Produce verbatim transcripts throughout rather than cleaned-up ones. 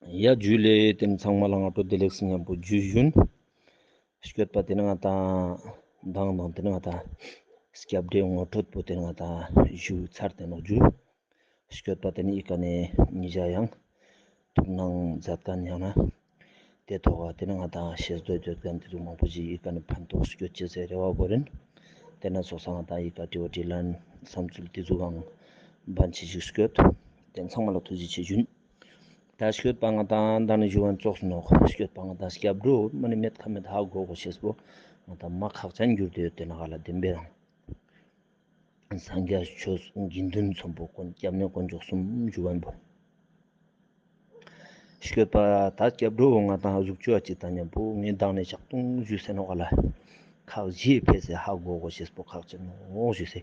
ཡ་ཇུ་ལེ། ཏེ་ནེ་ཚང་མ་ལ་སྔ་དྲོ་བདེ་ལེགས་ཉམ་པོ་ཇུ་ཞུན། སྐྱོད་པ་ཏེ་ནེ་ང་དང་མདང་དང་ཏེ་ནེ་ང་དང་སྐྱབས་འགྲོའི་ངོ་སྤྲོད་པོ་ཏེ་ནེ་ང་དང་ཞུ་ཚར་ཏེ་ནོག་ཇུ། སྐྱོད་པ་ཏེ་ནེ་ཨི་ཀ་ནེ་ཉེ་ཞ་ཡང་ཐུགས་སྣང་མཛད་ཁན་ཡང་ན་ཏེ་ཐོག་ག་ཏེ་ནེ་ང་དང་ཤེས་འདོད་ཡོད་ཁན་ཏེ་ཚོ་མང་པོ་ཞིག་ཨི་ཀ་ནེ་ཕན་ཐོགས་སྐྱོད་ཅེས་སི་རེ་བ་བོར་ཨིན། ཏེ་ནེ་ཚོགས་ས་ང་དང་ཨི་ཀ་དྲི་བ་དྲིས་ལན་བསམ་ཚུལ་ཏེ་ཚོ་གང་བན་ཆེ་ཞིག་སྐྱོད། ཏེ་ཚང་མ་ལ་ཐུགས་རྗེ་ཆེ་ཞུན། ད་སྐྱོད་པ་ང་དང་ད་ནི་ཞུ་བ་ཙོགས་སུ་ནོག། སྐྱོད་པ་ང་དང་སྐྱབས་འགྲོ་མ་ནེ་མེད་ཁ་མེད་ཧ་གོ་གོ་ཤེས་པོ་ང་དང་མ་ཁག་ཅན་གྱུར་ཏེ་ཡོད་ཏེ་ནེ་ག་ལ་བདེན་པའི་རང་སངས་རྒྱས་ཆོས་དགེ་འདུན་ཚོམ་པོ་དཀོན་སྐྱབས་གནས་དཀོན་མཆོག་གསུམ་ཞུ་བ་ཨིན་པོ། སྐྱོད་པ་ད་སྐྱབས་འགྲོ་ང་དང་ཟུག་ཅོ་ཨ་ཅིག་དང་ཉམ་པོ་ངས་མདང་ནེ་ཞག་དུང་ཞུས་སེ་ནོག་ག་ལ། ཁག་བཞི་ཕེ་སེ་ཧ་གོ་གོ་ཤེས་པོ་ཁག་ཅན་ནོག་ཞུས་སེ།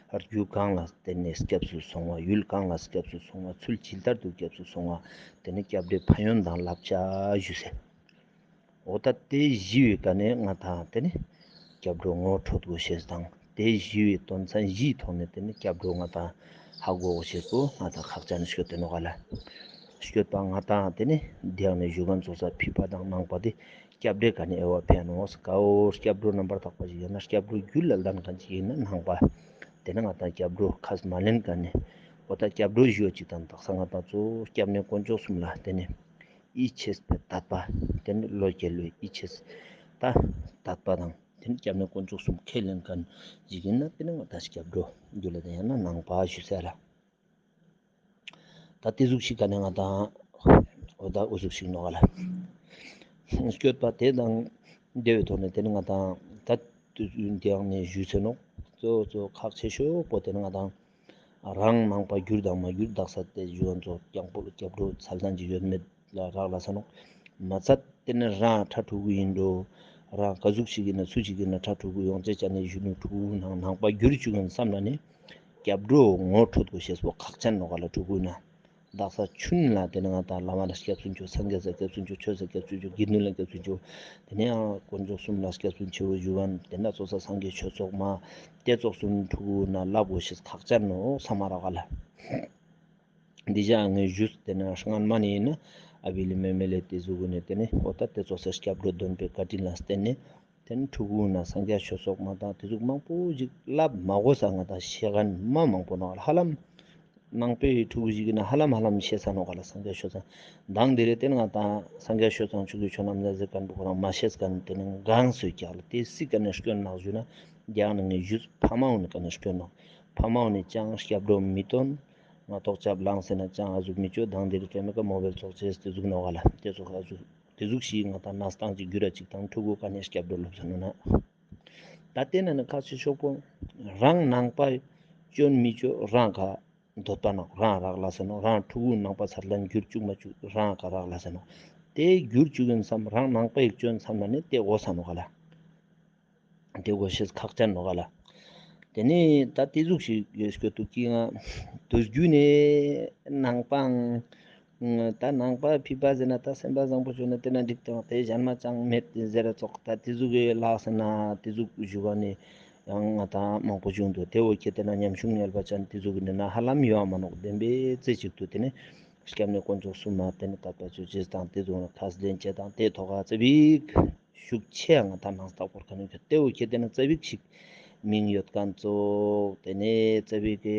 རྒྱུ་གང་ལ་བརྟེན་ནས་སྐྱབས་སུ་སོང་བ། ཡུལ་གང་ལ་སྐྱབས་སུ་སོང་བ། ཚུལ་ཇི་ལྟར་དུ་སྐྱབས་སུ་སོང་བ། ཏེ་ནེ་སྐྱབས་འགྲོའི་ཕན་ཡོན་དང་བསླབ་བྱ་ཞུས་སེ། འོ་ད་ཏེ་བཞི་བོའི་ཀ་ནེ་ང་དང་ཏེ་ནེ་སྐྱབས་འགྲོ་ངོ་འཕྲོད་དགོས་ཤེས་དང་ཏེ་བཞི་བོའི་དོན་ཚན་བཞིའི་ཐོག་ནེ་ཏེ་ནེ་སྐྱབས་འགྲོ་ང་དང་ཧ་གོ་གོ་ཤེས་པོ་ང་དང་ཁག་ཅན་སྐྱོད་ཏེ་ནོག་ག་ལ། སྐྱོད་པ་ང་དང་ཏེ་ནེ་དེ་ཡང་ནེ་ཞུ་ཁན་ཚོགས་ས་ཕི་པ་དང་ནང་པ་ཏེ་སྐྱབས་འགྲོའི་ཀ་ནེ་ཨེ་བ་ཕན་ནོག་ས་ཀ་འོ། སྐྱབས་འགྲོ་རྣམ་པར་དག་པ་ཞིག་ཡིན་ན་སྐྱབས་འགྲོ་རྒྱུད་ལ་ལྡན་ཁན་ཅིག་ཡིན་ན་ནང་པ། ཏེ་ནེ་ང་དང་སྐྱབས་འགྲོ་ཁས་མ་ལེན་ཁན་ནི་འོ་ད་སྐྱབས་འགྲོ་ཞུ་བ་ཅིག་དང་དག་ས་ང་དང་གཙོ་བོ་སྐྱབས་གནས་དཀོན་མཆོག་གསུམ་ལ་ཏེ་ནེ་ཡིད་ཆེས་པའི་དད་པ། ཏེ་ནེ་བློ་སྐྱེད་ལུས་ཡིད་ཆེས་ད་དད་པ་དང་ཏེ་ནེ་སྐྱབས་གནས་དཀོན་མཆོག་གསུམ་ཁས་ལེན་ཁན་ཞིག་ཡིན་ན་ཏེ་ནེ་ང་དང་སྐྱབས་འགྲོ་རྒྱུད་ལ་ལྡན་ཡང་ན་ནང་པ་ཞུས་སེ་ལ། ད་ཏེ་ཟུག་ཞིག་ག་ནེ་ང་དང་འོ་ད་འོ་ཟུག་ཞིག་ནོག་ག་ལ། སྐྱོད་པ་ཏེ་དང་དེ་བའི་ཐོག་ནེ་ཏེ་ནེ་ང་དང་ད་དུས་ཡུན་ཏེ་ཡང་ནེ་ཞུས་སེ་ནོག། གཙོ་བོ་གཙོ་བོ་ཁག་ཆེ་ཤོས་པོ་ཏེ་ནེ་ང་དང་རང་ནང་པ་གྱུར་དང་མ་གྱུར་དག་ས་ཏེ་ཞུ་བ་ཚོ་རྒྱང་པོ་སྐྱབས་འགྲོ་ཚད་ལྡན་ཅིག་ཡོད་མེད་ལ་རག་ལས་ས་ནོག། མ་ཚད་ཏེ་ནེ་རང་ཕྲུ་གུ་ཡིན་འགྲོ། རང་ག་ཟུག་ཞིག་ཡིན་ན་སུ་ཞིག་ཡིན་ན་ཕྲུ་གུ་ཡོང་ཅེས་ཅ་ནེ་གཞོན་ནུ་ཕྲུ་གུ་ནང་ནང་པ་གྱུར་བཅུག་ཡིན་བསམ་ན་ནི་སྐྱབས་འགྲོ་ངོ་འཕྲོད་དགོས་ཤེས་པོ་ཁག་ཅན་ནོག་ག་ལ། ཕྲུ་གུ་ན་དག་ས་ཆུན་ལ་ཏེ་ནེ་ང་དང་བླ་མ་ལ་སྐྱབས་སུ་མཆིའོ། སངས་རྒྱས་ལ་སྐྱབས་སུ་མཆིའོ། ཆོས་ལ་སྐྱབས་སུ་མཆིའོ། དགེ་འདུན་ལ་སྐྱབས་སུ་མཆིའོ། ཏེ་ནེ་ཡང་དཀོན་མཆོག་གསུམ་ལ་སྐྱབས་སུ་མཆིའོ་ཞུ་བ་ཏེ་ནེ་ཚོགས་ས་སངས་རྒྱས་ཆོས་ཚོགས་མ་ཏེ་ཚོགས་སུ་ཕྲུ་གུ་ན་བསླབ་དགོས་ཤེས་ཁག་ཅན་ནོག་བསམ་མ་རག་ག་ལ། འདི་ཞག་ངས་ཞུས་ཏེ་ན་སྔན་མ་ནེ་ཡིན་ན་ཨ་བི་ལི་མེ་མེ་ལེ་ཏེ་ཟུག་གུན་ནེ་ཏེ་ནེ་འོ་ད་ཏེ་ཚོགས་སེ་སྐྱབས་འགྲོ་འདོན་པའི་བཀའ་དྲིན་ལ་བརྟེན་ནེ་ཏེ་ནེ་ཕྲུ་གུ་ན་སངས་རྒྱས་ཆོས་ཚོགས་མ་དང་ཏེ་ཟུག་མང་པོ་ཞིག་བསླབ་མ་དགོས་ས་ང་དང་ཤེས་ཁན་མ་མང་པོ་ནོག་ཧ་ལམ། ནང་པའི་ཕྲུ་གུ་ཞིག་ཡིན་ན་ཧ་ལམ་ཧ་ལམ་ཤེས་ས་ནོག་ག་ལ། སངས་རྒྱས་ཆོས་ཚང་དང་དེ་རེ་ཏེ་ནེ་ང་དང་སངས་རྒྱས་ཆོས་ཚང་ཆོས་ཀྱི་ཆོས་རྣམས་ལ་ཟེར་ཁན་པོ་ཁོ་རང་མ་ཤེས་ཁན་ཏེ་ནེ་གང་སུ་ཀྱག་ལ་ཏེ་སི་ཀ་ནེ་སྐྱོན་ནོག་ཞུ་ན་རྒྱག་ནེ་ངས་ཞུས་ཕ་མ་འོ་ནི་ཀ་ནེ་སྐྱོན་ནོག། ཕ་མ་འོ་ནི་ཅང་སྐྱབས་འགྲོ་མི་འདོན། ང་ཐོག་ཆབ་ལངས་ཟེར་ན་ཅང་ཨ་ཟུག་མི་ཅོ་དང་དེ་རིགས་ཀྱི་མི་ཀ་མོ་བེལ་ཚོགས་ཅེས་ཏེ་ཟུག་ནོག་ག་ལ། ཏེ་ཚོ་ཨ་ཟུག་ཏེ་ཟུག་ཞིག་ང་དང་ན་སྟངས་ཅིག་གྱུར་ར་ཅིག་དང་ཕྲུ་གུ་ཀ་ནེ་སྐྱབས་འགྲོ་ལོབས་ས་ནོག་ན། ད་ཏེ་ན་ནི་ཁ་ཆེ་ཤོག་པོ་རང་ནང་པ་སྐྱོན་མི་ཅོ་རང་ཀ་འདོད་པ་ནོག། རང་རག་ལས་ས་ནོག། རང་ཕྲུ་གུ་ནང་པ་ཚད་ལྡན་གྱུར་བཅུག་མ་བཅུག་རང་ཀ་རག་ལས་ས་ནོག། ཏེ་གྱུར་བཅུག་ཡིན་བསམ་རང་ནང་པའི་སྐྱོན་བསམ་ན་ནི་ཏེ་འོ་ས་ནོག་ག་ལ། ཏེ་གོ་ཤེས་ཁག་ཅན་ནོག་ག་ལ། ཏེ་ནེ་ད་ཏེ་ཟུག་ཞིག་ཡོད་སྐྱོད་དུག་གི་ང་དུས་རྒྱུན་ནེ་ནང་པའང་ད་ནང་པ་ཕི་པ་ཟེར་ན་ད་སེམས་པ་བཟང་པོ་བྱུང་ན་ཏེ་ན་འགྲིག་དང་ཏེ་གཞན་མ་ཅང་མེད་ཟེར་ར་ཙོགས་ད་ཏེ་ཟུག་གི་ལགས་ཟེར་ན་ཏེ་ཟུག་ཞུ་བ་ནི་ཡང་ང་དང་མང་པོ་བྱུང་དུག། ཏེ་འོ་ཁྱེད་ཏེ་ན་ཉམ་ཆུང་ངལ་བ་ཅན་ཏེ་ཟུག་གི་ནི་ན་ཧ་ལམ་ཡོད་མ་ནོག། བདེན་པའི་རྩེ་གཅིག་ཏུ་ཏེ་ནེ་སྐྱབས་གནས་དཀོན་མཆོག་གསུམ་མ་ཏེ་ནེ་དད་པ་ཆོས་ཅེས་དང་ཏེ་ཟུག་ན་ཁས་ལེན་ཅེས་དང་ཏེ་ཐོག་ག་ཙེ་བིག་ཤུགས་ཆེ་ང་དང་ནང་ལྟ་སྐོར་ཁ་ནེ་ཁྱོད་ཏེ་བོ་ཁྱེད་ཏེ་ན་ཙ་བིག་ཞིག་མིང་ཡོད་ཁན་ཙོགས་ཏེ་ནེ་ཙ་བིག་གི་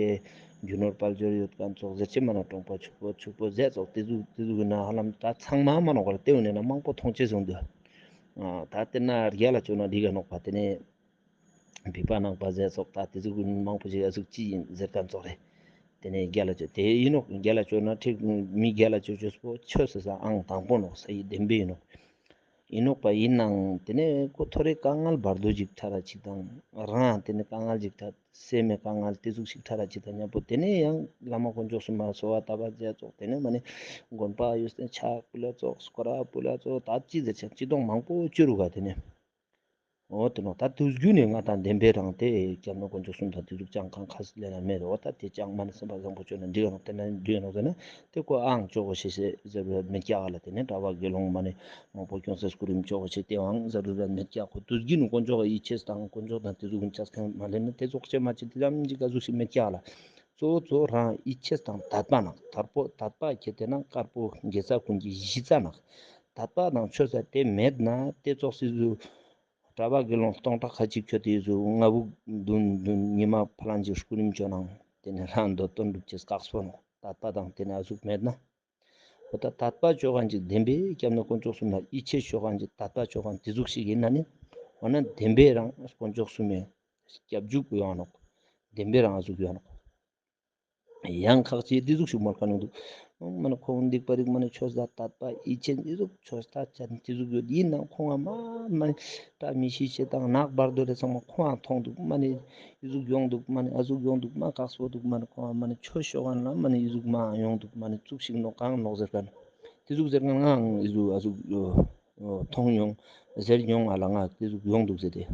རྒྱུ་ནོར་དཔལ་འབྱོར་ཡོད་ཁན་ཙོགས་ཟེར་ཅེས་མ་ན་གྲོང་པ་ཕྱུག་པོ་ཕྱུག་པོ་ཟེར་ཙོགས་ཏེ་ཟུག་ཏེ་ཟུག་གི་ན་ཧ་ལམ་ད་ཚང་མ་མ་ནོག་ག་ལ། ཏེ་བོ་ནེ་ན་མང་པོ་མཐོང་ཅེས་བཟུང་དུག། ཨ་ད་ཏེ་ན་རྒྱལ་ལ་ཅོ་ན་འགྲིག་ག་ནོག་པ། ཏེ་ནེ་ཕི་པ་ནང་པ་ཟེར་ཙོགས་ད་ཏེ་ཟུག་གི་མང་པོ་ཞིག་ཨ་ཟུག་ཅི་ཡིན་ཟེར་ཁན་ཙོགས་རེ། ཏེ་ནེ་རྒྱལ་ལ་ཅོ་ཏེ་ཡིན་ནོག། རྒྱལ་ལ་ཅོ་ན་ཁྲིག་མི་རྒྱལ་ལ་ཅོ་ཅོས་པོ་ཆོས་ཟེར་ས་ཨང་དང་པོ་ནོག་ས་ཡི་བདེན་པའི་ཡིན་ནོག། ཡིན་ནོག་པ་ཡིན་ནའང་ཏེ་ནེ་ཁོ་ཐོ་རེ་དཀའ་ངལ་བར་དོ་ཅིག་ཕྲ་ར་ཅིག་དང་རང་ཏེ་ནེ་དཀའ་ངལ་ཅིག་ད་སེམས་མེད་དཀའ་ངལ་ཏེ་ཟུག་ཞིག་ཕྲ་ར་ཅིག་དང་མཉམ་པོ་ཏེ་ནེ་ཡང་བླ་མ་དཀོན་མཆོག་གསུམ་མ་གསོལ་བ་བཏབ་པ་ཟེར་ཙོགས་ཏེ་ནེ་མ་ནེ་དགོན་པ་ཡོད་སྟེ་ཕྱག་ཕུལ་ལ་ཙོགས་སྐོར་ར་ཕུལ་ལ་ཙོགས་ད་ཅི་ཟེར་ཆ་ཅི་གཏོང་མང་པོ་བཅུ་རུ་ག་ཏེ་ནེ། འོ་ཏེ་ནོ་ད་དུས་རྒྱུན་ནེ་ང་དང་བདེན་པའི་རང་ཏེ་སྐྱབས་གནས་དཀོན་མཆོག་གསུམ་དང་ཏེ་ཟུག་ཅང་ཁང་ཁ་སི་ལེ་ན་མེད་དོ། འོ་ད་ཏེ་ཅང་མ་ནེ་སེམས་པ་བཟང་པོ་ཅོ་ན་འགྲིག་ག་ནོག། ཏེ་ན་འགྲིག་ག་ནོག་ཟེར་ན་ཏེ་ཁོ་ཨང་ཅོ་གོ་ཤེས་ཤེས་ཟེར་བ་མེད་ཀྱག་ག་ལ། ཏེ་ནེ་གྲྭ་པ་དགེ་སློང་མ་ནེ་མང་པོ་སྐྱོན་སེལ་སྐུ་རིམ་ཅོ་གོ་ཤེས་ཏེ་ཨང་ཟེར་བ་མེད་ཀྱག། ཁོ་དུས་རྒྱུན་ནེ་དཀོན་མཆོག་གི་ཡིད་ཆེས་དང་དཀོན་མཆོག་དང་ཏེ་ཟུག་གི་ཆགས་ཁན་མ་ལེན་ན་ཏེ་ཙོགས་ཅེ་མ་ཅི་ཏེ་ཙམ་ཅིག་ག་ཟུག་ཤིག་མེད་ཀྱག་ག་ལ། གཙོ་བོ་གཙོ་བོ་རང་ཡིད་ཆེས་དང་དད་པ་ནང་དར་པོ་དད་པ་ཁྱེད་དེ་ན་དཀར་པོ་དགེ་རྩ་ཀུན་གྱི་གཞི་རྩ་ནང་དད་པ་དང་ཆོས་ས་དེ་མེད་ན་དེ་ཙོགས་སི་ཟུ་གྲྭ་པ་དགེ་སློང་སྟོང་ཕྲག་ཁ་ཅིག་ཁྱོད་དེ་ཟུ་ལྔ་བུག་བདུན་བདུན་ཉི་མ་ཕ་ལང་ཅིག་སྐུ་རིམ་བཅོ་ནང་དེ་ནས་རང་འདོད་དོན་སྒྲུབ་ཅེས་དཀགས་པོ་ནོ། དད་པ་དང་དེ་ནས་ཨ་ཟུག་མེད་ན། འོ་ད་དད་པ་ཅོ་མཁན་ཅིག་བདེན་པའི་སྐྱབས་གནས་དཀོན་མཆོག་གསུམ་ལ་ཡིད་ཆེས་ཅོ་མཁན་ཅིག་དད་པ་ཅོ་མཁན་དེ་ཟུག་ཞིག་ཡིན་ན་ནི། འོ་ན་བདེན་པའི་རང་དཀོན་མཆོག་གསུམ་མའི་སྐྱབས་འཇུག་ཡོང་ནོག། བདེན་པའི་རང་ཨ་ཟུག་ཡོང་ནོག། ཡང་ཁག་ཅིག་དེ་ཟུག་ཞིག་མོལ་མཁན་ཡོང་འདུག། མ་ནི་ཁོང་སྡིག་པ་རིག་མ་ནི་ཆོས་ལ་དད་པ་ཡིད་ཆེས་དེ་ཟུག་ཆོས་ལ་ཅན་དེ་ཟུག་ཡོད་ཡིན་ནའང་ཁོང་ང་མ་མ་ནི་བཀྲ་མི་ཤིས་ཤིག་དང་ནག་བར་དོ་རེ་ཚང་མ་ཁོང་ང་མཐོང་འདུག། མ་ནི་ཨི་ཟུག་ཡོང་འདུག། མ་ནི་ཨ་ཟུག་ཡོང་འདུག། མ་དཀགས་པོ་འདུག། མ་ནི་ཁོང་ང་མ་ནི་ཆོས་ཤོད་མཁན་ལ་མ་ནི་ཨི་ཟུག་མ་ཡོང་འདུག། མ་ནི་ཙུག་ཞིག་ནོག་གང་ནོག་ཟེར་མཁན་དེ་ཟུག་ཟེར་མཁན་ང་ཨི་ཟུག་ཨ་ཟུག་མཐོང་མྱོང་ཟེར་མྱོང་ང་ལ་ང་དེ་ཟུག་ཡོང་འདུག་ཟེར་ཏེ།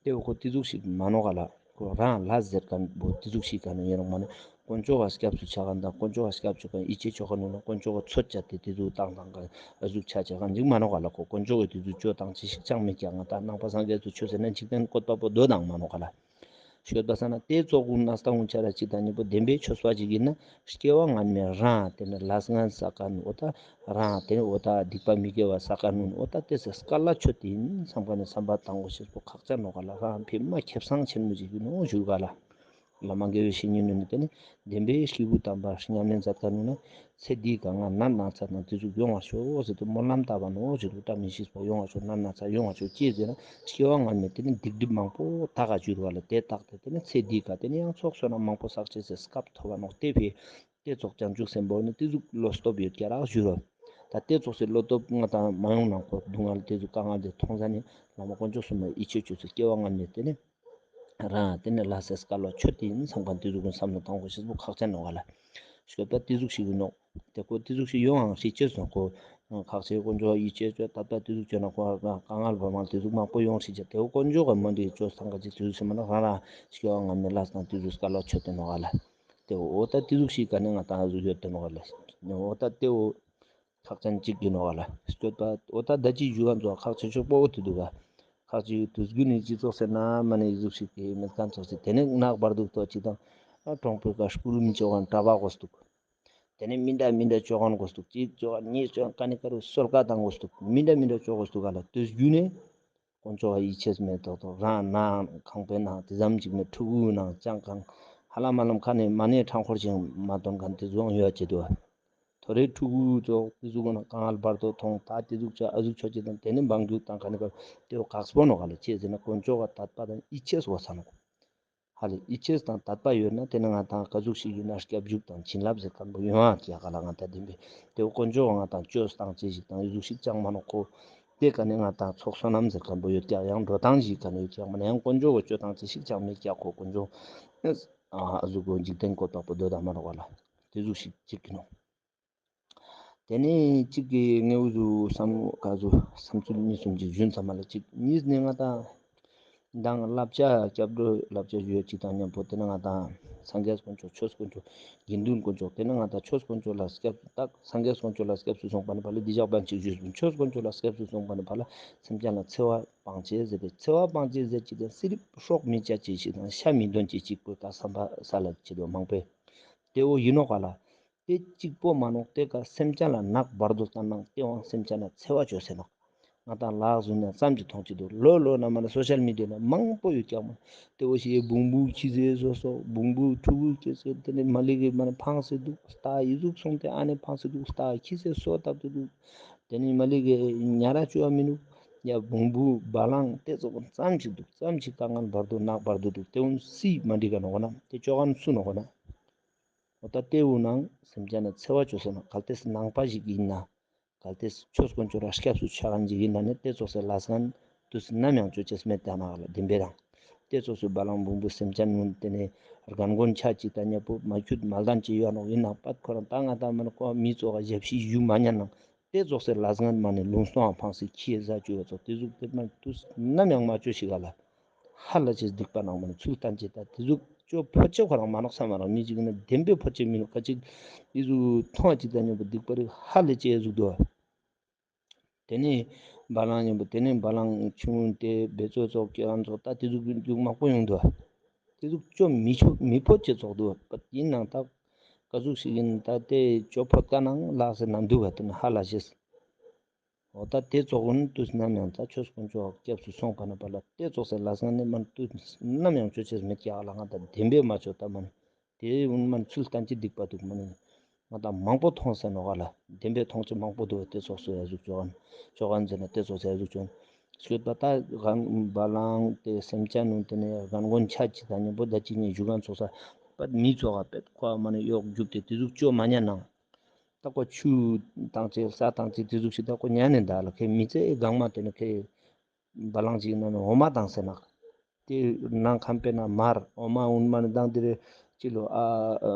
དེ་བོ་ཁོ་དེ་ཟུག་ཞིག་མ་ནོག་ག་ལ། ཁོ་རང་ལ་ཟེར་མཁན་བོ་དེ་ཟུག་ཞིག་ག་ནི་ཡིན་ནོག། མ་ནི་དཀོན་མཆོག་ག་སྐྱབས་སུ་ཆ་མཁན་དང་དཀོན་མཆོག་ག་སྐྱབས་སུ་ཆ་མཁན་ཡིད་ཆེས་ཅོ་མཁན་ནོ་ན་དཀོན་མཆོག་ག་ཚོད་བཅད་དེ་དེ་ཟུག་བཏང་བཏང་མཁན་ཨ་ཟུག་ཆ་ཆ་མཁན་ཅིག་མ་ནོག་ག་ལ། ཁོ་དཀོན་མཆོག་གི་དེ་ཟུག་ཅོ་སྟངས་ཅི་ཞིག་ཅང་མི་རྒྱག། ང་ད་ནང་པ་སངས་རྒྱས་སུ་ཆོས་ཟེར་ན་འཇིག་རྟེན་བཀོད་པ་པོ་དོ་དང་མ་ནོག་ག་ལ། ཤོད་པ་ས་ན་དེ་ཙོགས་ཀུན་ན་སྟ་ངུ་ཆ་ར་ཅིག་དང་ཉེ་པོ་བདེན་པའི་ཆོས་པ་ཅིག་ཡིན་ན། སྐྱེ་བ་སྔན་མའི་རང་དེ་ནི་ལས་ངན་བསགས་མཁན་འོ་ད་རང་དེ་ནི་འོ་ད་སྡིག་པ་མི་དགེ་བ་བསགས་མཁན་འོ་ད་དེ་སེ་སྐལ་ལ་ཆོད་དེ་ཡིན་བསམ་མཁན་ནི་བསམ་པ་དང་པོ་ཤེས་པོ་ཁག་ཅན་ནོག་ག་ལ། རང་ཕི་མ་ཁེ་བཟང་ཆེན་མོ་ཅིག་ཡིན་ནོག་ཞུ་ག་ལ། བླ་མ་དགེ་བའི་བཤེས་གཉེན་ནི་དེ་ནི་བདེན་པའི་སྐྱེས་བུ་དམ་པ་ཉམས་ལེན་མཛད་མཁན་ནི་ཚེ་འདིའི་གང་ང་ནད་ན་ཚ་དང་དེ་ཟུག་ཡོང་བར་ཤོག་ཟེར་ཏེ་སྨོན་ལམ་བཏབ་པ་ནོག་ཞུ་དུ་བཀྲ་མི་ཤིས་པ་ཡོང་བར་ཤོག། ནད་ན་ཚ་ཡོང་བར་ཤོག་ཅེས་ཟེར་ན་སྐྱེ་བ་སྔན་མའི་དེ་ནི་སྡིག་སྒྲིབ་མང་པོ་དག་ག་འགྱུར་བ་ལ་དེ་དག་སྟེ་དེ་ནི་ཚེ་འདིའི་ག་དེ་ནི་ཡང་ཚོགས་བསོད་ནམས་མང་པོ་བསགས་ཅེས་སི་སྐབས་ཐོབ་པ་ནོག། དེ་ཕི་དེ་ཙོགས་བྱང་ཆུབ་སེམས་དཔའ་ནི་དེ་ཟུག་བློ་སྟོབས་ཡོད་ཀྱག་རག་ཞུ་རོ། ད་དེ་ཙོགས་སི་བློ་སྟོབས་ང་དང་མ་ཡོང་ནང་ཁོ་སྡུག་བསྔལ་དེ་ཟུག་དཀའ་ངལ་དེ་མཐོང་ས་ནི་བླ་མ་དཀོན་མཆོག་གསུམ་ལ་ཡིད་ཆེས་བཅོས་སེ་སྐྱེ་བ་སྔན་མའི་དེ་ནི་རང་དེ་ནི་ལ་སེ་སྐལ་བ་ཆོད་དེ་ཡིན་བསམ་མཁན་དེ་ཟུག་གི་བསམ་བློ་གཏོང་དགོས་ཤེས་པོ་ཁག་ཅན་ནོག་ག་ལ། ཤོད་པ་དེ་ཟུག་ཞིག་ཡིན་ནོག། དེ་ཁོ་དེ་ཟུག་ཞིག་ཡོང་ཡང་ཤེས་ཅེས་སོང་ཁོ། ཁག་ཆེ་དཀོན་མཆོག་ཡིད་ཆེས་བཅོས་ད་ལྟ་དེ་ཟུག་བཅོས་ན་ཁོ་དཀའ་ངལ་བ་མང་དེ་ཟུག་མང་པོ་ཡོང་ཤེས་ཅེས་དེ་བོ་དཀོན་མཆོག་ག་མ་འདྲི་བཅོས་སང་ག་ཅིག་དེ་ཟུག་ཞིག་མ་ན་རང་རང་སྐྱེ་བ་སྔན་མའི་ལས་དང་དེ་ཟུག་སྐལ་བ་ཆོད་དེ་ནོག་ག་ལ། དེ་འོ་ད་དེ་ཟུག་ཞིག་ག་ནི་ང་དང་ཟུག་ཡོད་དེ་ནོག་ག་ལ། འོ་ད་དེ་འོ། ཁག་ཅན་གཅིག་ཡིན་ནོག་ག་ལ། སྐྱོད་པ་འོ་ད་ད་ཅི་ཞུ་བ་ཚོ་ཁག་ཆེ་ཤོས་པོ་འོ་དེ་འདུག་ག། ཁག་ཅིག་དུས་རྒྱུན་ནི་སྤྱི་ཚོགས་ཟེར་ན་མ་ནི་ཟུག་ཞིག་གི་མེད་མཁན་ཚོགས་ཟེར་དེ་ནི་ནག་བར་འདུག་ཏོ་ཅིག་དང་། ཨ་གྲོང་པོའི་ཀ་སྐུ་རིམ་བཅོ་མཁན་གྲྭ་པ་དགོས་འདུག། དེ་ནི་མི་འདྲ་མི་འདྲ་བཅོ་མཁན་དགོས་འདུག། གཅིག་བཅོ་མཁན་གཉིས་བཅོ་མཁན་ཀ་ནི་ཀ་རུ་གསོལ་ཁ་བཏང་དགོས་འདུག། མི་འདྲ་མི་འདྲ་བཅོ་དགོས་འདུག་ག་ལ། དུས་རྒྱུན་ནི་དཀོན་མཆོག་ག་ཡིད་ཆེས་མེད་ཏོག་ཏོག་རང་ནང་ཁང་པའི་ནང་དེ་ཙམ་ཅིག་མེད་ཕྲུ་གུའི་ནང་ཅང་གང་ཧ་ལམ་ཧ་ལམ་ཁ་ནས་མ་ནས་ཁྲང་འཁོར་ཅིག་མ་འདོན་མཁན་དེ་ཚོ་ཡང་ཡོད་ཅེ་འདུག། ཐོ་རེ་ཕྲུ་གུ་ཚོགས་དེ་ཟུག་ན་དཀའ་ངལ་བར་དོ་མཐོང་ད་དེ་ཟུག་ཆ་ཨ་ཟུག་ཆོ་ཅེས་དང་དེ་ནི་འབངས་རྒྱུག་དང་ག་ནི་ག་དེ་བོ་ཁག་པོ་ནོག་ག་ལ། ཅི་ཟེར་ན་དཀོན་མཆོག་ག་དད་པ་དང་ཡིད་ཆེས་འོ་ས་ནོག། ཧ་ལས་ཡིད་ཆེས་དང་དད་པ་ཡོད་ན་དེ་ནི་ང་དང་ག་ཟུག་ཞིག་ཡིན་ན་སྐྱབས་འཇུག་དང་བྱིན་རླབས་ཟེར་མཁན་པོ་ཡོང་ཨ་ཀྱག་ག་ལ། ང་དང་བདེན་པའི་དེ་བོ་དཀོན་མཆོག་ག་ང་དང་བཅོས་བཏང་ཅེས་ཞིག་དང་ཨི་ཟུག་ཞིག་ཅང་མ་ནོག་ཁོ། དེ་ག་ནི་ང་དང་ཚོགས་བསོད་ནམས་ཟེར་མཁན་པོ་ཡོད་ཀྱག་ཡང་འགྲོ་སྟངས་ཞིག་ག་ནི་ཡོད་ཀྱག་མ་ནི་ཡང་དཀོན་མཆོག་ག་བཅོས་བཏང་ཅེས་ཞིག་ཅང་མེད་ཀྱག་ཁོ་དཀོན་མཆོག་ཨ་ཟུག་གོ་འཇིག་རྟེན་བཀོད་པ་པོ་འདོད་དང་མ་ནོག་ག་ལ། དེ་ཟུག་ཞིག་ཅིག་གི་ནོག། དེ་ནས་གཅིག་གི་ངའི་འུ་ཚོ་བསམ་ག་ཚོད་བསམ་ཚུལ་གཉིས་གསུམ་ཅིག་ཞུན་ཚང་མ་ལ་གཅིག་གཉིས་ནས་ང་དང་མདང་བསླབ་བྱ་སྐྱབས་འགྲོའི་བསླབ་བྱ་ཞུ་ཡ་གཅིག་དང་མཉམ་པོ་དེ་ནས་ང་དང་སངས་རྒྱས་དཀོན་མཆོག་ཆོས་དཀོན་མཆོག་དགེ་འདུན་དཀོན་མཆོག་དེ་ནས་ང་དང་ཆོས་དཀོན་མཆོག་ལ་སྐྱབས་སུ་བཏགས། སངས་རྒྱས་དཀོན་མཆོག་ལ་སྐྱབས་སུ་སོང་པ་ནི་ཕ་ལ་འདི་ཞག་བན་གཅིག་ཞུས་པ་ཆོས་དཀོན་མཆོག་ལ་སྐྱབས་སུ་སོང་པ་ནི་ཕ་ལ་སེམས་ཅན་ལ་འཚེ་བ་སྤང་བྱེད་ཟེར་ཏེ་འཚེ་བ་སྤང་བྱེད་ཟེར་གཅིག་དང་སི་རིབ་སྲོག་མི་བཅད་ཅེས་ཤིག་དང་ཤ་མི་འདོན་ཅེས་ཅིག་པོ་ད་བསམ་པ་ས་ལ་བྱེད་དོ་མང་པོས། དེ་བོ་ཡིན་ནོག་ག་ལ། དེ་གཅིག་པོ་མ་ནོག། དེ་ཀ་སེམས་ཅན་ལ་ནག་བར་དོ་བཏང་ནང་དེ་བོའང་སེམས་ཅན་ལ་འཚེ་བ་བཅོས་ཟེར་ནོག། ང་དང་ལག་བཟུང་ན་ཙམ་གྱི་མཐོང་ཅི་འདུག། ལོ་ལོ་ན་མ་ན་སོ་ཤལ་མི་ཌི་ཡ་ན་མང་པོ་ཡོད་ཀྱག་མ། དེ་བོ་ཞིག་བོང་བུ་ཁྱི་ཟེར་སོ་སོ་བོང་བུ་ཕྲུ་གུ་སྐྱེ་ཟེར་དེ་ནི་མ་ལི་གི་མ་ན་ཕངས་སེ་འདུག། སྟག་ཡི་ཟུག་སོང་སྟེ་ཨ་ནེ་ཕངས་སེ་འདུག། སྟག་ཁྱི་ཟེར་སོ་བཏབ་སྟེ་འདུག། དེ་ནི་མ་ལི་གི་ཉ་ར་བཅོ་བ་མི་འདུག། ཡ་བོང་བུ་བ་ལང་དེ་ཙོགས་ཙམ་ཞིག་འདུག། ཙམ་ཞིག་དཀའ་ངལ་བར་དོ་ནག་བར་དོ་འདུག། དེ་བོ་སི་མ་འགྲིག་ག་ནོག་ན། དེ་བཅོ་མཁན་སུ་ནོག་ན། འོ་ད་དེ་བོ་ནང་སེམས་ཅན་ལ་འཚེ་བ་བཅོས་ཟེར་ན་གལ་ཏེ་ནང་པ་ཞིག་ཡིན་ན། གལ་ཏེ་ཆོས་དཀོན་མཆོག་ར་སྐྱབས་སུ་ཆ་མཁན་ཞིག་ཡིན་ན་ནི་དེ་ཙོགས་སི་ལས་ངན་དུས་ནམ་ཡང་བཅོ་ཅེས་མེད་ད་ན་ག་ལ་བདེན་པའི་རང་། དེ་ཙོགས་སི་བ་ལང་བོང་བུ་སེམས་ཅན་ནི་དེ་ནི་རྒན་རྒོན་ཆ་ཅིག་དང་མཉམ་པོ་མ་ཁྱུད་མ་ལྡན་ཅིག་ཡོད་ནོག། ཡིན་ནའང་པད་ཁོ་རང་ད་ང་དང་མ་ནི་ཁོ་མི་ཙོགས་ཞབས་ཕྱི་ཞུ་མ་ཉན་ནང་དེ་ཙོགས་སི་ལས་ངན་མ་ནི་ལུང་སྟོང་ཕངས་སི་ཁྱི་ཡི་ཟ་བཅུག་ཡོད་ཙོགས་དེ་ཟུག་དེ་མ་དུས་ནམ་ཡང་མ་བཅོ་ཞིག་ག་ལ། ཧ་ལས་ཅེས་སྡིག་པ་ནང་མ་ནི་ཚུལ་བསྟན་ཅེས་ད་དེ་ཟུག་ཅོ་ཕོ་ཅེ་ཁོ་རང་མ་ནོག་ས་མ་རང་མི་ཅིག་ནི་བདེན་པའི་ཕོ་ཅེ་མི་ནོག་ཁ་ཅིག་ཨི་ཟུག་མཐོང་བ་ཅིག་དང་མཉམ་པོ་སྡིག་པ་རིག་ཧ་ལས་ཅེས་ཟུག་འདུག། དེ་ནས་བ་ལང་མཉམ་པོ་དེ་ནས་བ་ལང་ཆུང་དེ་བེ་ཙོ་ཙོགས་ཀྱི་རང་ཚོ་ད་དེ་ཟུག་གི་མགྱོགས་མང་པོ་ཡོང་འདུག། ཏེ་ཟུག་ཅོ་མི་ཆོག་མི་ཕོད་ཅེས་ཙོགས་དུག་པ། ཨིན་ནའང་ད་ག་ཟུག་ཞིག་ཨིན་ད་ཏེ་ཅོ་ཕོད་ཀ་ནང་ལགས་སེ་ནམ་དུག་པ་ཏེ་ནེ་ཧ་ལས་ཤེས། འོ་ད་ཏེ་ཙོགས་གུན་ཏུས་ནམ་ཡང་ད་ཆོས་དཀོན་མཆོག་སྐྱབས་སུ་སོང་ཁན་ནི་བར་ལ་ཏེ་ཙོགས་སེ་ལས་ངན་ནི་མ་ནེ་ཏུས་ནམ་ཡང་ཅོ་ཅེས་མེད་ཀྱག་ལ། ང་ད་དེན་པའི་མ་ཅོ་ད་མ་ནེ་ཏེ་གུན་མ་ནེ་ཚུལ་ལྟན་ཅིག་སྡིག་པ་དུག་མ་ནེ་ང་ད་མང་པོ་ཐོང་སེ་ནོག་ལ། དེན་པའི་ཐོང་ཅེས་མང་པོ་དུག། ཏེ་ཙོགས་སེ་ཡ་ཟུག་ཅོ་ཁན་ཅོ་ཁན་ཟེར་ན་ཏེ་ཙོགས་སེ་ཡ་ཟུག་ཅོ་ཁན་ཤོད་པ་ད་གང་བ་ལང་ཏེ་སེམས་ཅན་ནུན་ཏེ་ནེ་རྒན་རྒོན་ཆ་ཅིག་དང་ཉམ་པོ་ད་ཅིག་ནེ་ཞུ་ཁན་ཙོགས་ས་པ་མི་ཙོགས་པ་པད་ཁོ་མ་ནེ་གཡོག་རྒྱུག་སྟེ་ཏེ་ཟུག་ཅོ་མ་ཉན་ནའང་། ད་ཁོ་ཆུ་ཏང་ཅེས་ས་ཏང་ཅེས་ཏེ་ཟུག་ཞིག་ད་ཁོ་ཉན་ནེ་ད་ལ་ཁེ་མི་ཚེ་གང་མ་ཏེ་ནེ་ཁེ་བ་ལང་ཅིག་ནང་ནེ་འོ་མ་ཏང་སེ་ནོག། ཏེ་ནང་ཁམས་པེ་ན་མར་འོ་མ་གུན་མ་ནེ་ཏང་ཏེ་རེ་ཅི་ལོ་ཨ་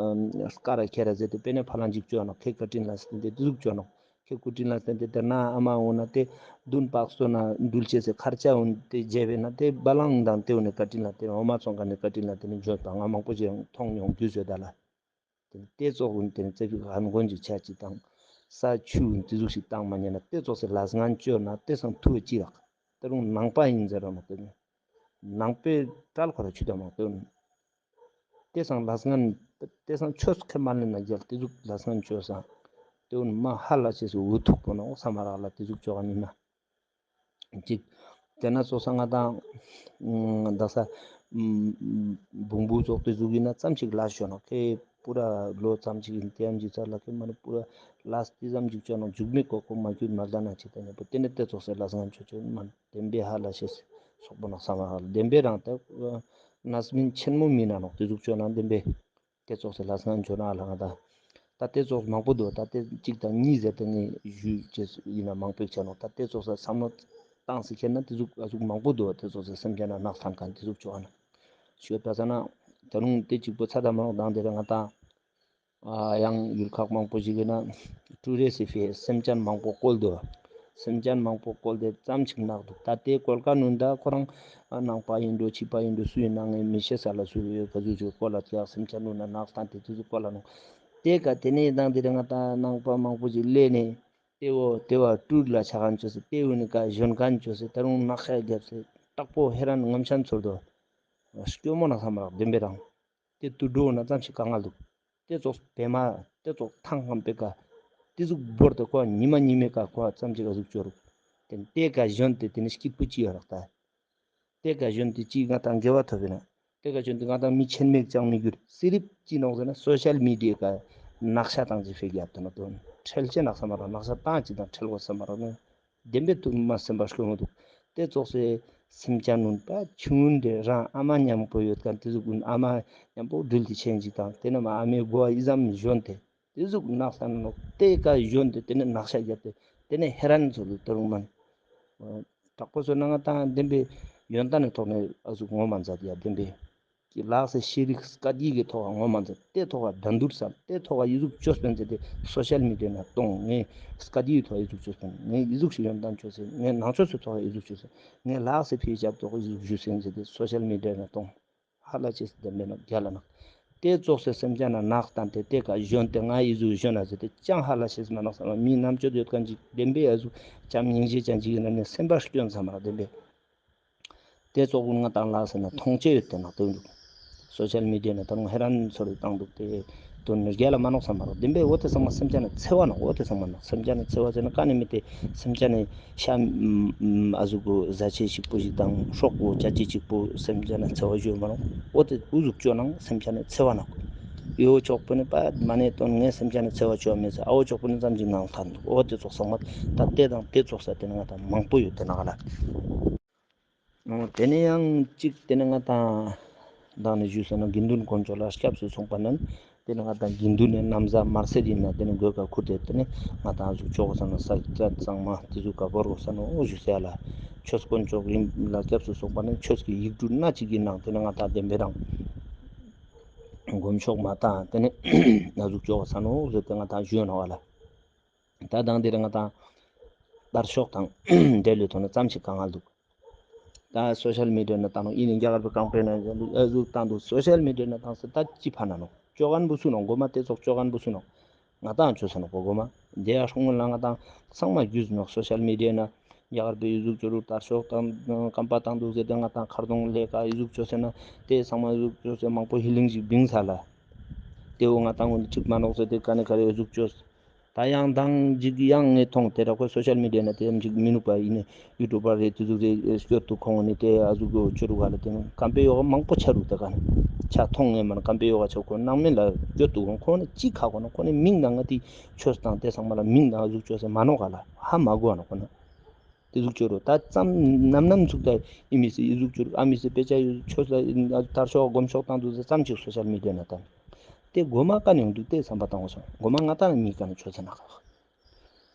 སྐ་ར་ཁེ་ར་ཟེར་ཏེ་པེ་ནེ་ཕ་ལང་ཅིག་ཅོ་ནོག། ཁེ་བཀའ་དྲིན་ལ་སྟན་ཏེ་ཏེ་ཟུག་ཅོ་ནོག། ཁེ་བཀའ་དྲིན་ལ་སྟན་ཏེ་ཏེ་ན་ཨ་མ་འོ་ན་ཏེ་དུན་པག་སོ་ན་འདུལ་ཅེས་སེ་ཁར་ཆ་འོ་ན་ཏེ་ཇེ་བེ་ན་ཏེ་བ་ལང་དང་ཏེ་འོ་ནེ་བཀའ་དྲིན་ལ་ཏེ་འོ་མ་ཚོང་ཁན་ནི་བཀའ་དྲིན་ལ་ཏེ་ནེ་ཇོ་ཏང་ང་མང་པོ་ཞིག་ཐོང་མྱོང་དུས་ཟེར་ད་ལ། ཏེ་ཏེ་ཙོགས་གུན་ཏེ་ནེ་ཙེ་གི་རྒན་རྒོན་ཅིག་ཆ་ཅིག་ཏང་ས་ཆུ་གུན་ཏེ་ཟུག་ཞིག་ཏང་མ་ཉན་ན་ཏེ་ཙོགས་སེ་ལས་ངན་ཅོ་ན་ཏེ་སང་ཐུ་བ་ཅི་རག། ཏེ་རུང་ནང་པ་ཨིན་ཟེར་ར་མ་ཏེ་ནེ་ནང་པའི་གྲལ་ཁོ་ར་ཆུ་ད་མ་ཏེ་ནེ་ཏེ་སང་ལས་ངན་ཏེ་སང་ཆོས་ཁེ་མ་ལེན་ན་རྒྱལ་ཏེ་ཟུག་ལས་ངན་ཅོ་སང་ཏེ་གུན་མ་ཧ་ལས་ཤེས་སུ་འུ་ཐུག་པོ་ནོག་ས་མ་རག་ལ། ཏེ་ཟུག་ཅོ་ཁན་ཨིན་ན། ཅིག་ཏེ་ན་ཙོགས་ས་ང་དང་ཨ་དག་ས་བོང་བུ་ཙོགས་ཏེ་ཟུག་ཨིན་ན་ཙམ་ཞིག་ལས་ཅོ་ནོག། ཁེ་པུ་ར་ལོ་ཙམ་ཞིག་ཨིན་ཏེ་ཙམ་ཞིག་ཚར་ལ་ཁེ་མ་ནེ་པུ་ར་ལས་ཏེ་ཙམ་ཞིག་ཅོ་ནོག། མཇུག་མེད་ཀོ་ཀོ་མ་ཁྱུད་མ་ལྡན་ན་ཅིག་ཏེ་ནེ་པོ་ཏེ་ནེ་ཏེ་ཙོགས་སེ་ལས་ངན་ཅོ་ཅོ་མ་ནེ་དེན་པའི་ཧ་ལས་ཤེས་སོག་པོ་ནོག་ས་མ་རག་ལ། དེན་པའི་རང་ཏེ་རྣམ་སྨིན་ཆེན་མོ་མིན་ན་ནོག། ཏེ་ཟུག་ཅོ་ན་དེན་པའི། ཏེ་ཙོགས་སེ་ལས་ངན་ཅོ་ན་ལ་ང་དང་། ད་ཏེ་ཙོགས་མང་པོ་དུག། ད་ཏེ་ཅིག་དང་ཉིས་ཟེར་ཏེ་ངས་ཞུ་ཅེས་ཨིན་ན་མང་པོ་ཅོ་ནོག། ད་ཏེ་ཙོགས་སེ་བསམ་བློ་ཏང་སེ་ཁྱེར་ན་ཏེ་ཟུག་ཨ་ཟུག་མང་པོ་དུག། ཏེ་ཙོགས་སེ་སེམས་ཅན་ན་ནག་ཐན་ཁན་ཏེ་ཟུག་ཅོ་ན་ཤོད་པ་ས་ན་ད་རུང་ཏེ་ཅིག་པོ་ཚ་ད་མ་ནོག། དང་ཏེ་རེ་ང་དང་ཨ་ཡང་ཡུལ་ཁག་མང་པོ་ཞིག་གི་ན་ཀྲུ་རེ་སི་ཕི་སེམས་ཅན་མང་པོ་བཀོལ་དུག། སེམས་ཅན་མང་པོ་བཀོལ་ཏེ་ཙམ་ཞིག་ནག་དུག། ད་ཏེ་བཀོལ་ཀ་ནུན་ད་ཁོ་རང་ཨ་ནང་པ་ཨིན་འགྲོ་ཕྱི་པ་ཨིན་འགྲོ་སུ་ཨིན་ན་ངས་མི་ཤེས་ས་ལ་སུ་ཡོད་ག་ཟུག་ཅིག་བཀོལ་ལ་ཏེ་སེམས་ཅན་ནུན་ན་ནག་སྟན་ཏེ་ཏེ་ཟུག་བཀོལ་ལ་ནོག། ཏེ་ཀ་ཏེ་ནེ་དང་ཏེ་རེ་ང་དང་ནང་པ་མང་པོ་ཞིག་ལས་ནེ་ཏེ་བོ་ཏེ་བ་ཀྲུ་ལ་ཆ་ཁན་ཅོས་སེ་ཏེ་བོ་ནི་ཀ་ཞོན་ཁན་ཅོས་སེ་ད་རུང་ནག་ཤ་རྒྱབ་སེ་དྲག་པོ་ཧེ་རན་ངམ་ཤན་ཚོར་དུག། སྐྱོ་མོ་ནག་ས་མ་རག་དེན་པའི་རང་། ཏེ་དུད་འགྲོ་ན་ཙམ་ཞིག་དཀའ་ངལ་དུག། ཏེ་ཙོགས་པེ་མ་ཏེ་ཙོགས་ཐང་ཁམས་པེ་ཀ་ཏེ་ཟུག་བོར་ཏེ་ཁོ་ཉི་མ་ཉི་མའི་ཀ་ཁོ་ཙམ་ཞིག་ཨ་ཟུག་ཅོ་རུག། ཏེ་ཏེ་ཀ་ཞོན་ཏེ་ཏེ་ནེ་སྐྱིད་པོ་ཅི་ཡོད་རག་ད། ཏེ་ཀ་ཞོན་ཏེ་ཅི་ང་དང་དགེ་བ་ཐོབ་ཨིན་ན། ཏེ་ཀ་ཞོན་ཏེ་ང་དང་མི་ཆེན་མེད་ཅང་མི་གྱུར། སི་རིབ་ཅི་ནོག་ཟེར་ན་སོ་ཤལ་མི་ཌི་ཡ་ཀ་ནག་ཤ་ཏང་ཅི་ཕེ་གི་ཡབ་ཏེ་ན་དོན་ཁྲེལ་ཆེ་ནག་ས་མ་རག། ནག་ཤ་ཏང་ཅི་དང་ཁྲེལ་གོ་ས་མ་རག་ནོ། དེན་པའི་དུ་མ་སེམས་པ་སྐྱོ་མོ་དུག། ཏེ་ཙོགས་སེ་སེམས་ཅན་ནུན་པ་ཆུང་ངུན་ཏེ་རང་ཨ་མ་ཉམ་པོ་ཡོད་ཁན་ཏེ་ཟུག་གུན་ཨ་མ་ཉམ་པོ་སྦྲུལ་ཏེ་ཆེན་ཅིག་དང་ཏེ་ནེ་མ་ཨ་མའི་མགོ་བ་ཨི་ཙམ་ཞོན་ཏེ་ཏེ་ཟུག་ནག་ས་ནོག། ཏེ་ཀ་ཞོན་ཏེ་ཏེ་ནེ་ནག་ཤ་རྒྱབ་སྟེ་ཏེ་ནེ་ཧེ་རན་ཚོར་དུག། ཏེ་རུང་མ་དྲག་པོ་ཚོ་ན་ང་དང་དེན་པའི་ཡོན་ཏན་ནི་ཐོག་ནེ་ཨ་ཟུག་ངོ་མ་མཛད་ཡ་དེན་པའི། ཀྱི་ལགས་སེ་ཤེས་རིག་སྐད་ཡིག་གི་ཐོག་ངོ་མ་མཛད། ཏེ་ཐོག་འགྲན་བསྡུར་སམ། ཏེ་ཐོག་ཨི་ཟུག་ཅོས་པིན་ཟེར་ཏེ་སོ་ཤལ་མི་ཌི་ཡ་ན་ཏོང་། ངས་སྐད་ཡིག་ཐོག་ཨི་ཟུག་ཅོས་པིན། ངས་ཨི་ཟུག་ཞིག་ཡོན་ཏན་ཅོས་ཟེར། ངས་ནང་ཆོས་སི་ཐོག་ཨི་ཟུག་ཅོས་ཟེར། ངས་ལགས་སེ་ཕི་ཞབས་ཐོག་ཨི་ཟུག་ཞུས་ཟེར་ཏེ་སོ་ཤལ་མི་ཌི་ཡ་ན་ཏོང་། ཧ་ལ་ཅེས་དེན་པའི་ནོག་རྒྱལ་ལ་ནོག། ཏེ་ཙོགས་སེ་སེམས་ཅན་ན་ནག་སྟན་ཏེ་ཏེ་ཀ་ཞོན་ཏེ་ང་ཨི་ཟུག་ཞོན་ན་ཟེར་ཏེ་ཅང་ཧ་ལ་ཤེས་མ་ནོག་སམ། མི་རྣམ་དཔྱོད་ཡོད་ཁན་ཅིག་དེན་པའི་ཨ་ཟུག་བྱམས་སྙིང་རྗེ་ཅན་ཅིག་ཨིན་ན་ནི་སེམས་པ་སྐྱོན་སམ་མ་རག་དེན་པའི། ཏེ་ཙོགས་གུན་ང་དང་ལགས་སེ་ན་ཐོང་ཅེས་ཡོད་ཏེ་ནག་ཏེ་འདུག། སོ་ཤལ་མི་ཌི་ཡ་ན་ད་རུང་ཧེ་རན་ཚོར་ཏང་འདུག་ཏེ་དོན་ནི་རྒྱལ་ལ་མ་ནོག་སམ་མ་རག། དེན་པའི་འོ་ཏེ་ཚང་མ་སེམས་ཅན་ན་འཚེ་བ་ནོག། འོ་ཏེ་ཚང་མ་ནོག། སེམས་ཅན་ན་འཚེ་བ་ཟེར་ན་ཀ་ནེ་མི་ཏེ་སེམས་ཅན་ནི་ཤ་ཨ་ཟུག་གུ་ཟ་ཅེས་ཅིག་པོ་ཞིག་དང་སྲོག་པོ་ཅ་ཅེས་ཅིག་པོ་སེམས་ཅན་ན་འཚེ་བ་ཞུ་མ་ནོག། འོ་ཏེ་འུ་ཟུག་ཅོ་ནང་སེམས་ཅན་ན་འཚེ་བ་ནོག། ཡོ་ཅོག་པོ་ནི་པ་མ་ནེ་དོན་ངས་སེམས་ཅན་ན་འཚེ་བ་ཅོ་མེད་ཟེར། ཨ་འོ་ཅོག་པོ་ནི་ཙམ་ཞིག་ནང་ཐན་འདུག། འོ་ཏེ་ཙོགས་ཚང་མ་ད་ཏེ་དང་ཏེ་ཙོགས་ས་ཏེ་ནི་ང་དང་མང་པོ་ཡོད་ཏེ་ནག་ལ། འོ་ཏེ་ནེ་ཡང་ཅིག་ཏེ་ནེ་ང་དང་དང་ནི་ཞུས་ས་ན་དགེ་འདུན་དཀོན་མཆོག་ལ་སྐྱབས་སུ་སོང་པ་ན་ཏེ་ནེ་ང་དང་དགེ་འདུན་ནི་ན་བཟའ་དམར་སེར་ཨིན་ན་ཏེ་ནེ་གོས་ཀ་ཁུར་ཏེ་ཏེ་ནེ་ང་དང་ཨ་ཟུག་ཅོ་གོས་ས་ན་ས་ཀྱད་གཙང་མ་ཏེ་ཟུག་ག་བོར་གོས་ས་ནོག་ཞུས་ས་ལ། ཆོས་དཀོན་མཆོག་ལ་སྐྱབས་སུ་སོང་པ་ན་ཆོས་ཀྱི་ཡིག་འབྲུ་སྣ་གཅིག་གི་ནང་ཏེ་ནེ་ང་དང་དེན་པའི་རང་དགོན་ཤོག་མ་དང་ཏེ་ནེ་ཨ་ཟུག་ཅོ་གོས་ས་ནོག་ཟེར་ཏེ་ང་དང་ཞུས་ནོག་ལ། ད་དང་དེ་རིང་ང་དང་དར་ཤོག་དང་འབྲེལ་བའི་ཐོག་ནེ་ཙམ་ཞིག་དཀའ་ངལ་འདུག། ད་སོ་ཤལ་མི་ཌི་ཡ་ན་ཏང་ནོག་ཨིན་ནི་རྒྱ་གར་པའི་ཀམ་པེན་ན་ཨ་ཟུག་ཏང་འདུག། སོ་ཤལ་མི་ཌི་ཡ་ན་ཏང་སེ་ད་ཅི་ཕན་ན་ནོག། ཅོ་ཁན་བོ་སུ་ནོག། གོ་མ་ཏེ་ཙོགས་ཅོ་ཁན་བོ་སུ་ནོག། ང་དང་ཅོས་ས་ནོག་གོ་མ། དེ་ཡ་སྔོན་ལ་ང་དང་ཚང་མ་རྒྱུས་ནོག་སོ་ཤལ་མི་ཌི་ཡ་ན། ཡ་གར་པའི་ཨི་ཟུག་ཅོ་རུག་དར་ཤོག་དང་རྐང་པ་བཏང་འདུག་ཟེར་ཏེ་ང་ཏང་ཁར་དོང་ལས་ཀ་ཨི་ཟུག་ཅོ་ཟེར་ན་དེ་ཚང་མ་ཨི་ཟུག་ཅོ་ཟེར་མང་པོ་ཧི་ལིང་ཞིག་བིང་ས་ལ། དེ་བོ་ང་ཏང་ངོ་ནི་གཅིག་མ་ནོག་ཟེར་ཏེ་ཀ་ནེ་ཁ་རེ་ཨི་ཟུག་ཅོ། ད་ཡང་མདང་ཅིག་ཡང་ངས་མཐོང་དེ་ར་ཁོ་སོ་ཤལ་མི་ཌི་ཡ་ན་དེ་ཅིག་མི་ནུག་པ་ཡིན་ནི་ཡུ་ཊུབ་པ་རེད་དེ་ཟུག་རེད་སྐྱོད་དུ་ཁོང་ནི་དེ་ཨ་ཟུག་གི་ཅོ་རུག་ག་ལ་དེ་ནི་ཀམ་པའི་ཡོ་ག་མང་པོ་ཆ་རུག་དེ་ཀ་ནི་ཆ་མཐོང་ངས་མ་ན་ཀམ་པའི་ཡོ་ག་ཆ་ཁོ་ནང་མེད་ལ་སྐྱོད་དུ་ཁོང་ཁོང་ནི་ཅིག་ཁ་ཁོ་ན་ཁོང་ནི་མིང་དང་ང་དེ་ཆོས་དང་དེ་ཚང་མ་ལ་མིང་དང་ཨ་ཟུག་ཅོ་ཟེར་མ་ནོག་ག་ལ་ཧ་མ་གོ་ན་ཁོ་ན། དེ་ཟུག་ཅོ་རུག་ད་ཙམ་ནམ་ནམ་ཚུགས་ད་ཨི་མི་སི་ཨི་ཟུག་ཅོ་རུག་ཨ་མི་སི་དཔེ་ཆ་ཡོད་ཆོས་ལ་དར་ཤོག་སྒོམ་ཤོག་བཏང་འདུག་ཟེར་ཙམ་ཅིག་སོ་ཤལ་མི་ཌི་ཡ་ན་བཏང་། དེ་མགོ་མ་ཀ་ནེ་ཡོང་འདུག་དེ་བསམ་པ་བཏང་བ་སོང་། མགོ་མ་ང་ཏང་ནི་མི་ཀ་ནེ་ཆོས་ཚེ་ན་ཁག་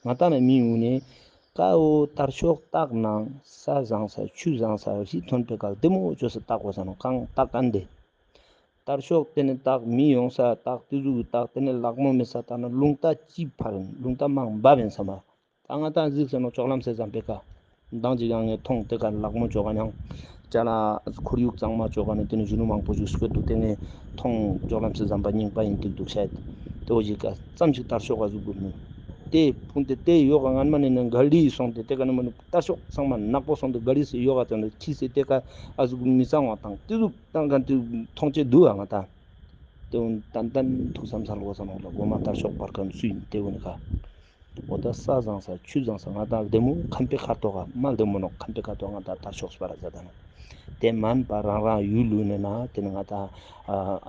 ང་ཏང་ནི་མི་ཡོང་ནས་ཀ་འོ་དར་ཤོག་བཏགས་ནང་ས་བཟང་ས་ཆུ་བཟང་ས་རི་ཐོན་པའི་ཀ་བདེ་མོ་ཅོས་སེ་བཏགས་དགོས་ས་ནོ་གང་བཏགས་ག་ནེ་དེ། དར་ཤོག་དེ་ནི་བཏགས་མི་ཡོང་ས་བཏགས་དེ་ཟུག་གི་བཏགས་དེ་ནི་ལག་མོ་མེད་ས་བཏགས་ན་རླུང་རྟ་ཅི་ཕར་རླུང་རྟ་མང་འབབ་ཡིན་ས་མ། ད་ང་ཏང་གཟིགས་ཟེར་ནོ་ཅོག་ལམ་སེ་ཟམ་པའི་ཀ། མདང་ཅིག་ཡང་ངས་མཐོང་དེ་ཀ་ལག་མོ་ཅོ་ག་ནང་། ཅ་ལག་ཁོར་ཡུག་གཙང་མ་ཅོ་ག་ནས་དེ་ནས་གཞོན་ནུ་མང་པོ་ཞིག་སྐྱོད་འདུག་དེ་ངས་མཐོང་ཅོག་ལམ་སེ་ཟམ་པ་རྙིང་པ་ཡིན་འདུག་འདུག་ཤད། དེ་བོ་ཞིག་ཀ་ཙམ་ཞིག་དར་ཤོག་ག་ཟུག་གུ་མི། དེ་ཕུང་དེ་དེ་ཡོག་ག་ངན་མ་ནས་ནས་ག་ལི་སོང་དེ་དེ་ཀ་ནས་མ་ནས་དར་ཤོག་ཚང་མ་ནག་པོ་སོང་དེ་ག་ལི་སེ་ཡོག་ག་དེ་ནས་ཁྱི་སེ་དེ་ཀ་ཨ་ཟུག་གུ་མི་གཙང་བ་དང་དེ་ཟུག་དང་ག་དེ་མཐོང་ཆེ་འདུག་ཨ་ང་ད། དེ་བོ་ཏན་ཏན་ཐུགས་བསམ་སལ་དགོས་ས་ནོག་ལ་མགོ་མ་དར་ཤོག་པར་ཁན་སུ་ཡིན་དེ་བོ་ནི་ཀ། འོ་ད་ས་བཟང་ས་ཆུ་བཟང་ས་ང་ཏང་བདེ་མོ་ཁམས་པའི་ཁ་ཐོག་ག་མ་བདེ་མོ་ནོག་ཁམས་པའི་ཁ་ཐོག་ང་ཏང་དར་ཤོག་སྤར་ཟ་ད་ན། དེ་མན་པ་རང་རང་ཡུལ་ལུས་ནས་ན་དེ་ནི་ང་ཏང་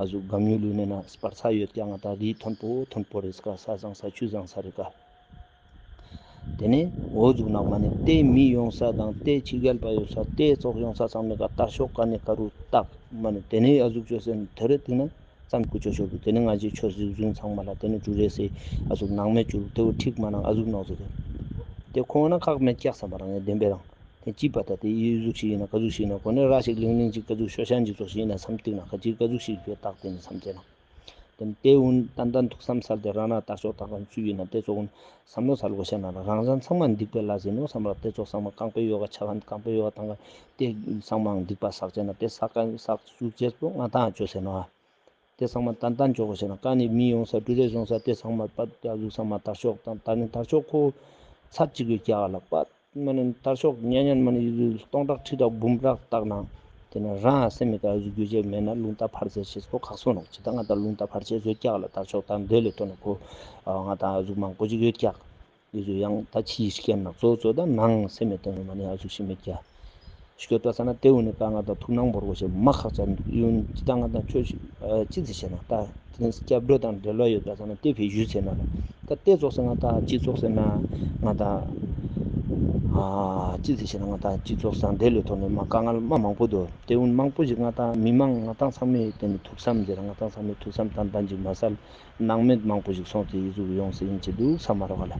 ཨ་ཟུག་གམ་ཡུལ་ལུས་ནས་ན་སྤར་ས་ཡོད་ཀྱང་ང་ཏང་རི་མཐོན་པོ་མཐོན་པོ་རེད་ཀ་ས་བཟང་ས་ཆུ་བཟང་ས་རེད་ཀ། དེ་ནས་འོ་ཟུག་ནང་མ་ནི་དེ་མི་ཡོང་ས་དང་དེ་ཕྱི་རྒྱལ་པ་ཡོང་ས་དེ་ཙོགས་ཡོང་ས་ཚང་མའི་ཀ་དར་ཤོག་ཀ་ནས་ཀ་རུ་བཏགས་མ་ནི་དེ་ནས་ཨ་ཟུག་ཅོས་ཟེར་ན་དེ་རེད་དེ་ན། ཙམ་ཀུ་ཅོ་ཤོར་འདུག་དེ་ནི་ང་ཅི་ཆོས་རིག་གཞུང་ཚང་མ་ལ་དེ་ནི་ཅུ་རེ་སེ་ཨ་ཟུག་ནང་མེད་ཅུ་དེ་བོ་ཁྲིག་མ་ནང་ཨ་ཟུག་ནོག་ཟེར་ཏེ། དེ་ཁོང་ན་ཁག་མེད་ཀྱག་བསམ་པ་རང་ཡང་བདེན་པའི་རང་། དེ་ཅི་པ་ད་དེ་ཡི་ཟུག་ཞིག་ཡིན་ན་ག་ཟུག་ཞིག་ཡིན་ན་ཁོ་ནི་ར་ཞིག་ལིང་ལིང་ཅིག་ག་ཟུག་ཤོ་ཤན་ཅིག་ཙོགས་ཞིག་ཡིན་ན་བསམ་སྟེ་ན་ཁ་ཅིག་ག་ཟུག་ཞིག་ཡོད་བཏགས་དེ་ནི་བསམ་ཚེ་ན། དེ་ནི་དེ་འུན་ཏན་ཏན་ཐུགས་བསམ་སལ་ཏེ་རང་ན་དར་ཤོག་བཏགས་མཁན་ཚུ་ཡིན་ན་དེ་ཙོགས་འུན་བསམ་བློ་སལ་དགོས་ཤེ་ན་རང་རང་ཚང་མ་འདུག་པའི་ལ་ཟེར་ནོ་བསམ་ར་དེ་ཙོགས་ཚང་མ་རྐང་པའི་ཡོ་ག་ཆ་ཁན་རྐང་པའི་ཡོ་ག་བཏང་ག་དེ་ཚང་མ་འདུག་པ་བསགས་ཅེ་ན་དེ་བསགས་མཁན་བསགས་ཚུགས་ཅེས་པོ་ང་ཏང་ཅོ་ཟེར་ནོ་ཨ། དེ་ཚང་མ་ཏན་ཏན་ཅོ་དགོས་ཤེ་ན་ཀ་ནི་མི་ཡོང་ས་ཀྲུ་རེ་ཡོང་ས་དེ་ཚང་མ་པ་ཏ་ཟུག་ཚང་མ་དར་ཤོག་དང་ད་ནི་དར་ཤོག་ཁོ་ཚར་གཅིག་གི་རྒྱག་ལ་པ་མ་ནི་དར་ཤོག་ཉན་ཉན་མ་ནི་སྟོང་ཕྲག་ཁྲི་ཕྲག་འབུམ་ཕྲག་བཏགས་ན་དེ་ནི་རང་སེམས་མི་དགའ་ཟུག་རྒྱུ་ཅེ་མེད་ན་རླུང་རྟ་ཕར་ཚེ་ཤེས་ཁོ་ཁག་སོ་ནོག་ཅི་ད་ང་ད་རླུང་རྟ་ཕར་ཚེ་ཟོ་རྒྱག་ལ་དར་ཤོག་དང་འདྲེ་ལེ་ཐོ་ནི་ཁོ་ང་ད་ཟུག་མང་པོ་ཅིག་ཡོད་རྒྱག་འདི་ཚོ་ཡང་ད་ཕྱིའི་རྐྱེན་ན་གཙོ་གཙོ་ད་ནང་སེམས་མི་དོན་མ་ནི་ཨ་ཟུག་ཤི་མི་རྒྱ། ཤི་ཁྱོད་པ་ས་ན་དེ་འུ་ནི་ཀ་ང་ད་ཐུགས་སྣང་བོར་གོ་ཤེ་མ་ཁག་ཅན་ཡུན་ཅི་ད་ང་ད་ཆོས་ཤིག་ཅི་ཟེར་ཤེ་ན་ད་དེ་སྐྱབས་འགྲོ་དང་འབྲེལ་བ་ཡོད་པ་ས་ན་དེ་ཕི་ཞུས་ཟེར་ན་ད་དེ་ཙོགས་སེ་ང་ད་ཅི་ཙོགས་སེ་ན་ང་ད་ཨ་ཅི་ཟེར་ཤེ་ན་ང་ད་ཅི་ཙོགས་སེ་འབྲེལ་ལོ་ཐོག་ནས་མ་དཀའ་ངལ་མ་མང་པོ་འདུག་དེ་འུ་མང་པོ་ཞིག་ང་ད་མི་མང་ང་ད་ཚང་མའི་དེ་ནི་ཐུགས་བསམ་ཟེར་ང་ད་ཚང་མའི་ཐུགས་བསམ་ཏན་ཏན་ཅིག་མ་སལ། ནང་མེད་མང་པོ་ཞིག་སོང་སྟེ་ཡི་ཟུག་ཡོང་སེ་ཡིན་ཅི་འདུག་ས་མ་རོགས་ལ།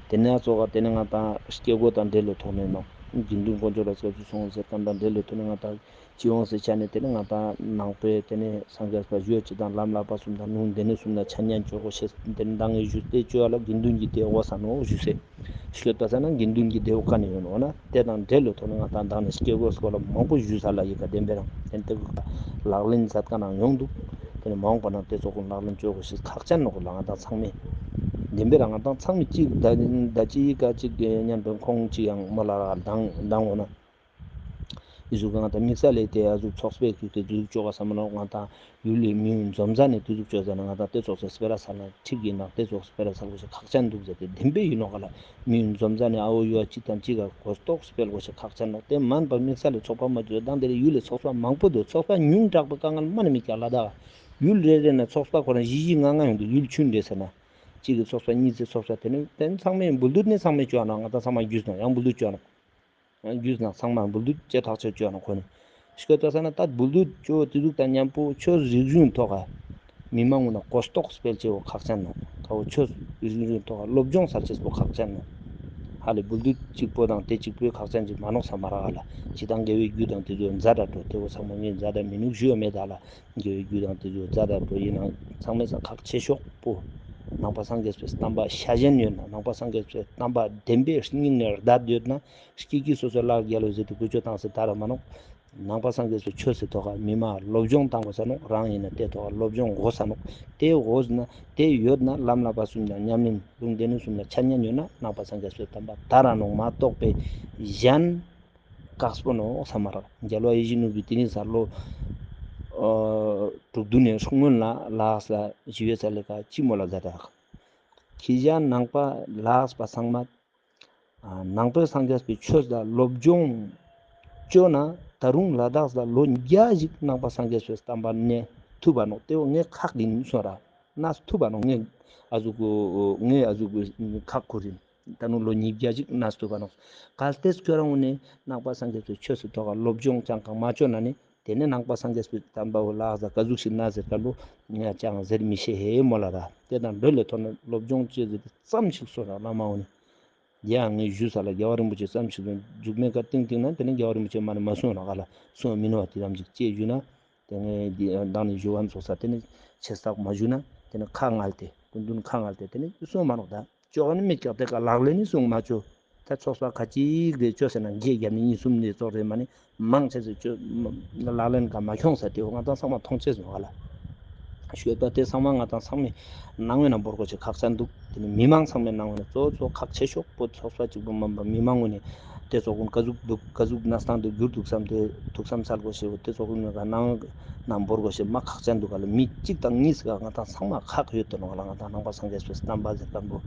དེ་ནས་ཙོགས་དེ་ནས་ང་ཏང་སྐྱེ་སྒོ་དང་འབྲེལ་ལོ་ཐོག་ནས་ནོ། དགེ་འདུན་དཀོན་མཆོག་ལ་སྐྱབས་སུ་སོང་ཟེར་ཏང་དང་འབྲེལ་ལོ་ཐོག་ནས་ང་ཏང་ཅི་ཡོང་སེ་ཆ་ནས་དེ་ནས་ང་ཏང་ནང་པའི་དེ་ནས་སངས་རྒྱས་པ་ཞུ་ཅི་དང་ལམ་བསླབ་པ་གསུམ་དང་ནུང་དེ་ནས་གསུམ་ན་ཆ་ཉན་ཅོ་གོ་ཤེས་དེ་ནས་ད་ངས་ཞུ་སྟེ་ཅོ་ལ་དགེ་འདུན་གྱི་དེ་འོ་ས་ནོ་ཞུ་སེ། ཤོད་པ་ས་ན་དགེ་འདུན་གྱི་དེའུ་ཀ་ནས་ཡོང་ནོ་ན་དེ་དང་འབྲེལ་ལོ་ཐོག་ནས་ང་ཏང་དང་ནས་སྐྱེ་སྒོ་སྐོར་ལ་མང་པོ་ཞུས་ས་ལ་ཡི་ག་བདེན་པའི་རང་དེ་དེ་ལག་ལེན་མཛད་ཀ་ནང་ཡོང་འདུག་དེ་ནས་མ་འོངས་པ་ན་དེ་ཚོ་ཀུན་ལག་ལེན་བཅོ་དགོས་ཤེས་ཁག་ཅན་ནོ་གོ་ལ་ང་ཏང་ཚང་མས་བདེན་པའི་རང་ང་ཏང་ཚང་མས་གཅིག་ད་ད་ཅི་ཡི་ག་གཅིག་ཉན་པའི་ཁོང་གཅིག་ཡང་མོ་ལ་རག་ལྡང་ལྡང་འོ་ན། ཨི་ཟུག་གི་ང་ཏང་དམིགས་བསལ་ལས་དེ་ཨ་ཟུག་ཚོགས་པའི་ཁུལ་དེ་དུ་ཟུག་ཅོ་ག་ས་མ་ནོག་ང་ཏང་ཡུལ་ལི་མི་ཡུལ་འཛོམས་ས་ནས་དུ་ཟུག་ཅོ་ཟ་ན་ང་ཏང་དེ་ཚོགས་སེ་སྤེ་ར་ས་ན་ཁྲིག་གི་ནག་དེ་ཚོགས་སེ་སྤེ་ར་ས་གོ་ཤེས་ཁག་ཅན་འདུག་ཟེར་ཏེ་བདེན་པའི་ཡིན་ནོག་ག་ལ་མི་ཡུལ་འཛོམས་ས་ནས་ཨ་བོ་ཡོ་ཨ་གཅིག་དང་གཅིག་ག་གོ་རྟོགས་སྤེལ་གོ་ཤེས་ཁག་ཅན་ནོག་དེ་མན་པ་དམིགས་བསལ་ལས་ཚོགས་པ་མ་བརྒྱུད་དང་དེ་རེ་ཡུལ་ལས་ཚོགས་པ་མང་པོ་འདུག་ཚོགས་པ་ཉུང་དྲགས་པའི་དཀའ་ངལ་མ་ནི་མི་སྐྱ་ལ་དག་ཡུལ་རེ་རེ་ན་ཚོགས་པ་ཁོ་རང་བཞི་བཞི་ལྔ་ལྔ་ཡོང་འདུག་ཡུལ་ཆུན་རེ་ཟེར་ན་གཅིག་གི་ཚོགས་པ་གཉིས་ཚེ་ཚོགས་པ་དེ་ནི་དེ་ཚང་མས་འབུལ་སྡུད་ནི་ཚང་མས་བཅོ་ན་ང་ཏང་ཚང་མ་རྒྱུས་ན་ཡང་འབུལ་སྡུད་བཅོ་ན། རྒྱུས་ན་ཚང་མ་འབུལ་སྡུད་ཅེས་ཐག་ཆོད་བཅོ་ན་ཁོ་ནི། ཤི་ཁོ་ད་ས་ན་ད་འབུལ་སྡུད་བཅོ་དེ་ཟུག་དང་མཉམ་པོ་ཆོས་རིག་གཞུང་ཐོག་ག་མི་མང་ངུ་ན་གོ་རྟོགས་སྤེལ་ཆེ་བོ་ཁག་ཅན་ནོ། ད་བོ་ཆོས་རིག་གཞུང་ཐོག་ག་སློབ་སྦྱོང་སལ་ཆེས་པོ་ཁག་ཅན་ནོ། ཧ་ལས་འབུལ་སྡུད་གཅིག་པོ་དང་དེ་གཅིག་པོའི་ཁག་ཅན་གཅིག་མ་ནོག་ས་མ་རག་ག་ལ། ཅི་དང་དགེ་བའི་རྒྱུ་དང་དེ་ཚོ་མཛའ་དྲ་འགྲོ་དེ་བོ་ཚང་མ་ངས་མཛའ་དྲ་མི་ནུག་ཞུ་ཡོད་མེད་ད་ལ། དགེ་བའི་རྒྱུ་དང་དེ་ཚོ་མཛའ་དྲ་འགྲོ་ཡིན་ན་ཚང་མའི་ས་ཁག་ཆེ་ཤོག་པོ། ནང་པ་སངས་རྒྱས་པའི་བསྟན་པ་ཤ་ཞེན་ཡོད་ན་ནང་པ་སངས་རྒྱས་པའི་བསྟན་པ་བདེན་པའི་སྙིང་ནས་བདག་ཡོད་ན། སྐྱིད་ཀྱི་སོ་སོ་ལ་རྒྱལ་ལོ་ཟེར་དུ་ཀུ་ཅོ་བཏང་སེ་ད་ར་མ་ནོག་ནང་པ་སངས་རྒྱས་པའི་ཆོས་སི་ཐོག་ག་མི་མང་སློབ་སྦྱོང་བཏང་དགོས་ས་ནོག། རང་ཡིན་ན་དེ་ཐོག་ག་སློབ་སྦྱོང་དགོས་ས་ནོག། དེ་དགོས་ན་དེ་ཡོད་ན་ལམ་བསླབ་པ་གསུམ་དང་ཉམས་ལེན་ལུང་སྡེ་སྣོད་གསུམ་ལ་འཆད་ཉན་ཡོད་ན་ནང་པ་སངས་རྒྱས་པའི་བསྟན་པ་དར་ར་ནོག་མ་གཏོགས་པའི་གཞན་དཀགས་པོ་ནོག་བསམ་མ་རག། རྒྱལ་བ་ཡིད་བཞིན་ནོར་བུས་དེ་རིང་ས་ལོ་ཨ་དྲུག་བདུན་ནས་སྔོན་ལ་ལ་དྭགས་ལ་ཞི་བའི་ས་ལེ་ཀ་ཅི་མོལ་ལ་མཛད་དྲག། ཁྱེད་ཅག་ནང་པ་ལ་དྭགས་པ་ཚང་མ་ཨ་ནང་པའི་སངས་རྒྱས་པའི་ཆོས་ལ་སློབ་སྦྱོང་བཅོ་ན་ད་རུང་ལ་དྭགས་ལ་ལོ་བརྒྱ་ཞིག་ནང་པ་སངས་རྒྱས་པའི་བསྟན་པ་གནས་ཐུབ་པ་ནོག། དེ་བོ་ངས་ཁག་ཡིན་སོང་ར། གནས་ཐུབ་པ་ནོག། ངས་ཨ་ཟུག་གུ་ངས་ཨ་ཟུག་གུ་ཁག་ཁུར་ཡིན། ད་རུང་ལོ་ཉིས་བརྒྱ་ཞིག་གནས་ཐུབ་པ་ནོག། གལ་ཏེ་ཁྱོད་རང་ངོས་ནས་ནང་པ་སངས་རྒྱས་པའི་ཆོས་སི་ཐོག་ག་སློབ་སྦྱོང་ཅང་གང་མ་བཅོ་ན་ནི། དེ་ནས་ནང་པ་སངས་རྒྱས་པའི་བསྟན་པ་བོ་ལ་དྭགས་ལ་ག་ཟུག་ཞིག་གནས་ཟེར་ཁན་བོ་ངས་ཅང་ཟེར་མི་ཤེས་ཧེ་མོལ་ལ་ར། དེ་དང་འབྲེལ་ལས་ཐོག་ནས་སློབ་སྦྱོང་བཅོས་ཟེར་ཏེ་ཙམ་ཞིག་གསུངས་ར་བླ་མ་འོ་ནི། དེ་ཡང་ངས་ཞུས་ས་ལ་རྒྱལ་བ་རིན་པོ་ཆེ་ཙམ་ཞིག་གསུངས། མཇུག་མའི་ཀ་ཏིང་ཏིང་ན་དེ་ནས་རྒྱལ་བ་རིན་པོ་ཆེ་མ་ནི་མ་གསུངས་ར་ག་ལ་གསུངས་མི་ནོག། དེ་ཙམ་ཞིག་ཅེས་ཞུས་ན་དེ་ངས་འདི་མདང་ནས་ཞུ་བ་ཚོགས་ས་དེ་ནས་ཆེ་ས་མ་ཞུས་ན་དེ་ནས་ཁ་ངལ་ཏེ་སྐུ་མདུན་ཁ་ངལ་ཏེ་དེ་ནས་གསུངས་མ་ནོག་ད། ཅོག་ནི་མི་སྐྱག་དེ་ཀ་ལག་ལེན་ནི་གསུང་མ་ཅོ། ད་ཚོགས་པ་ཁ་ཅིག་རེ་ཅོ་ཟེར་ན་འགྱེད་རྒྱབ་ནི་གཉིས་གསུམ་ནས་ཙོགས་རེ་མ་ནི་མང་ཆེ་ཟེར་ཅོ་ལག་ལེན་ཀ་མ་ཁྱོང་ས་དེ་བོ་ང་ཏང་ཚང་མ་མཐོང་ཆེས་ནོག་ག་ལ། ཤོད་པ་དེ་ཚང་མ་ང་ཏང་ཚང་མའི་ནང་བའི་ནང་བོར་དགོས་ཆེ་ཁག་ཅན་འདུག། དེ་ནི་མི་མང་ཚང་མའི་ནང་བའི་ནང་གཙོ་གཙོ་ཁག་ཆེ་ཤོས་པོ་ཚོགས་པ་གཅིག་པོ་མ་མི་མང་ངོས་ནས་དེ་ཚོགས་ཀུན་ག་ཟུག་འདུག་ག་ཟུག་གནས་སྟངས་དེ་འགྱུར་འདུག་བསམ་དེ་ཐུགས་བསམ་སལ་དགོས་ཤེས་པོ་དེ་ཚོགས་ཀུན་ནང་ནང་བོར་དགོས་ཤེས་མ་ཁག་ཅན་འདུག་ག་ལ། མི་གཅིག་དང་གཉིས་ཀ་ང་ཏང་ཚང་མ་ཁག་ཡོད་དེ་ནོག་ག་ལ། ང་ཏང་ནང་པ་སངས་རྒྱས་པའི་བསྟན་པ་ཟེར་ཁན་བོ་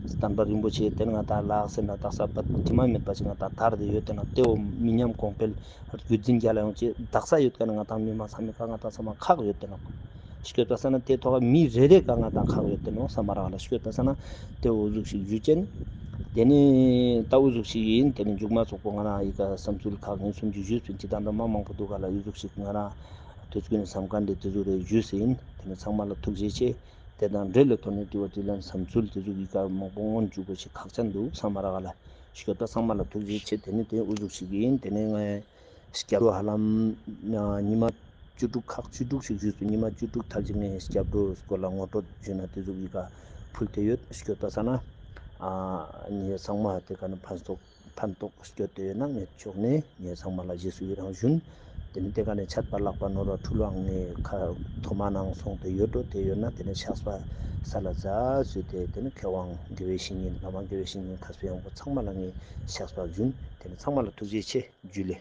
བསྟན་པ་རིན་པོ་ཆེ་དེ་ང་ཏང་ལ་དྭགས་ཟེར་ན་དག་ས་པ་དྲི་མ་མེད་པ་ཞིག་ང་ཏང་དར་ཏེ་ཡོད་དེ་ནོག། དེ་བོ་མི་ཉམས་གོང་འཕེལ་རྒྱུད་འཛིན་རྒྱལ་ལ་ཡོང་ཆེད་དག་ས་ཡོད་ཁན་ང་ཏང་མི་མང་ཚང་མའི་ཀ་ང་ཏང་ཚང་མ་ཁག་ཡོད་དེ་ནོག། སྐྱོད་པ་ས་ན་དེ་ཐོག་མི་རེ་རེ་ཀ་ང་ཏང་ཁག་ཡོད་དེ་ནོག་བསམ་མ་རག་ལ། སྐྱོད་པ་ས་ན་དེ་འུ་ཟུག་ཞིག་ཞུ་ཅན། དེ་ནི་ད་འུ་ཟུག་ཞིག་ཡིན། དེ་ནི་མཇུག་མ་ཚོགས་པོ་ང་རང་ཡི་ཀ་བསམ་ཚུལ་ཁག་ཡིན་གསུམ་ཞིག་ཞུས་པིན། ཅི་ད་འདྲ་མ་མང་པོ་འདུག་ག་ལ། འུ་ཟུག་ཞིག་ང་རང་དུས་ཚོད་ནི་བསམ་ཁན་དེ་དེ་ཟུག་རེ་ཞུས་ཟིན། དེ་ནི་ཚང་མ་ལ་ཐུགས་རྗེ་ཆེ། དེ་དང་འབྲེལ་ལས་ཐོག་ནས་དྲི་བ་དྲིས་ལན་བསམ་ཚུལ་དེ་ཟུག་ཡི་ཀ་མང་པོ་སྔོན་འཇུག་པ་ཞིག་ཁག་ཅན་འདུག་བསམ་མ་རག་ག་ལ། སྐྱོད་པ་ཚང་མ་ལ་ཐུགས་རྗེ་ཆེ། དེ་ནི་དེ་འུ་ཟུག་ཞིག་ཡིན། དེ་ནི་ངས་སྐྱབས་འགྲོ་ཧ་ལམ་ཉི་མ་བཅུ་དྲུག་ཁག་བཅུ་དྲུག་ཞིག་ཞུས་སོང་། ཉི་མ་བཅུ་དྲུག་ཐལ་ཅིག་ངས་སྐྱབས་འགྲོའི་སྐོར་ལ་ངོ་སྤྲོད་ཞུས་ན་དེ་ཟུག་ཡི་ཀ་ཕུལ་ཏེ་ཡོད། སྐྱོད་པ་ས་ན་ཨ་ངས་ཚང་མ་དེ་ཀ་ནས་ཕན་ཐོགས་ཕན་ཐོགས་སྐྱོད་དེ་ཡོད་ན་ངས་ཕྱོགས་ནས་ངས་ཚང་མ་ལ་རྗེས་སུ་ཡི་རང་ཞུན། དེ་ནི་དེ་ཀ་ནས་ཆད་པ་ལྷག་པ་ནོར་བ་འཁྲུལ་བ་ངས་ཁ་ཐོག་མ་ནང་སོང་སྟེ་ཡོད་འགྲོ། དེ་ཡོད་ན་དེ་ནི་བཤགས་པ་སལ་ལ་མཛད་ཟེར་ཏེ་དེ་ནི་མཁས་དབང་དགེ་བའི་བཤེས་གཉེན་ལྷ་མང་དགེ་བའི་བཤེས་གཉེན་མཁས་པའི་དབང་པོ་ཚང་མ་ལ་ངས་བཤགས་པ་ཞུན། དེ་ནི་ཚང་མ་ལ་ཐུགས་རྗེ་ཆེ། འཇུ་ལེ།